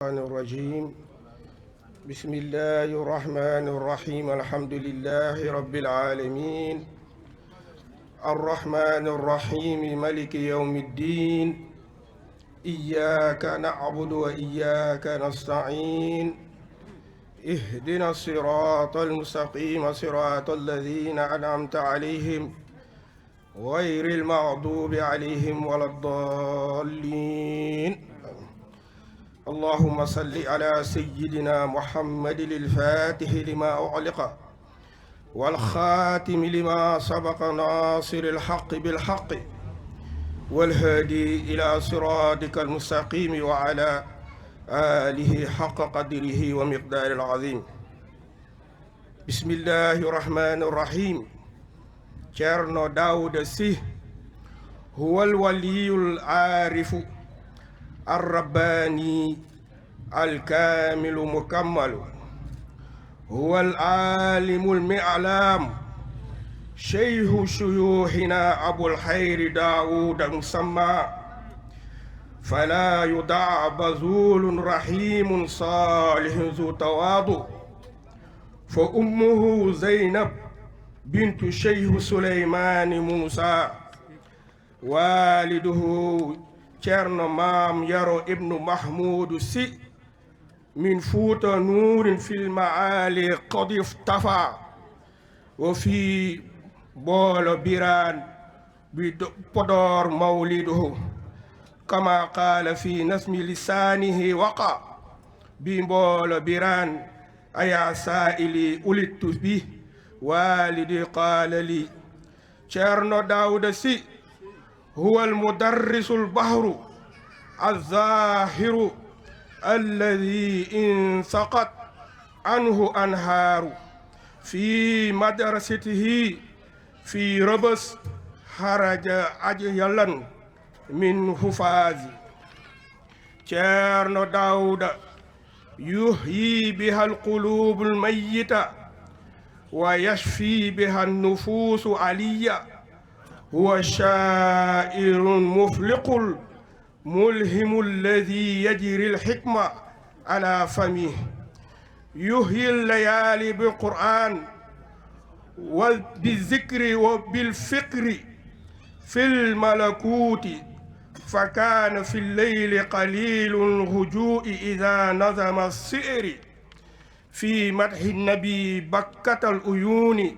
الرحمن الرجيم. بسم الله الرحمن الرحيم. الحمد لله رب العالمين الرحمن الرحيم ملك يوم الدين. إياك نعبد وإياك نستعين. اهدنا الصراط المستقيم صراط الذين أنعمت عليهم غير المغضوب عليهم ولا الضالين. اللهم صل على سيدنا محمد الفاتح لما أغلق والخاتم لما سبق ناصر الحق بالحق والهادي إلى صراطك المستقيم وعلى آله حق قدره ومقدار العظيم. بسم الله الرحمن الرحيم. Ceerno Daouda Sy هو الولي العارف الرباني الكامل مكمل، هو العالم المعلام شيخ شيوخنا أبو الخير داود مسمى، فلا يدع بذول رحيم صالح ذو تواضع، فأمه زينب بنت شيخ سليمان موسى، والده Ceerno Maam Yaro ibnu Mahmoud Sy min Fuuta nuurin fil maali qad iftafa wa fi Boolo Biraan bi Podor mawliduhu kama qaala fi nasmi lisaanihi waqa bi Boolo Biraan aya saa'ili ulittu bi walidi qaala li. Ceerno Daouda Sy هو المدرس البحر الظاهر الذي انسقط عنه أنهار في مدرسته في ربس خرج أجيلا من حفاظ. Ceerno Daouda يحيي بها القلوب الميتة ويشفي بها النفوس علية، هو شاعر مفلق الملهم الذي يجري الحكمة على فمه، يحيي الليالي بالقرآن وبالذكر وبالفكر في الملكوت، فكان في الليل قليل الهجوء إذا نظم السئر، في مدح النبي بكة العيون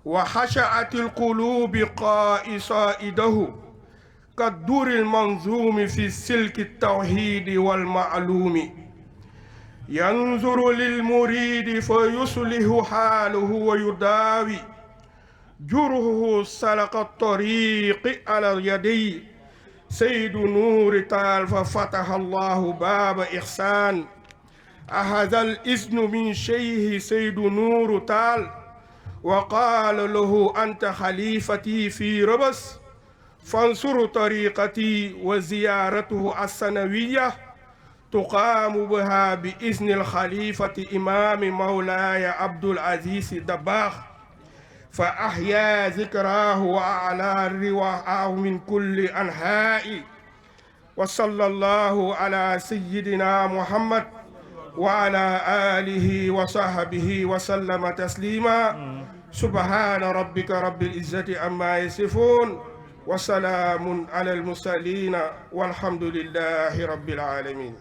وخشعت القلوب قائصائده كالدور المنظوم في سلك التوحيد والمعلوم، ينظر للمريد فيصلح حاله ويداوي جرحه سلك الطريق على يدي سيد نور تال، ففتح الله باب إحسان أخذ الإذن من شيخ سيد نور تال وقال له أنت خليفتي في ربس فانصر طريقتي، وزيارته السنوية تقام بها بإذن الخليفة إمام مولاي عبد العزيز دباغ، فأحيا ذكراه وأعلى رواحه من كل أنحاء. وصلى الله على سيدنا محمد وعلى آله وصحبه وسلم تسليما. سبحان ربك رب العزة عما يصفون وسلام على المرسلين والحمد لله رب العالمين.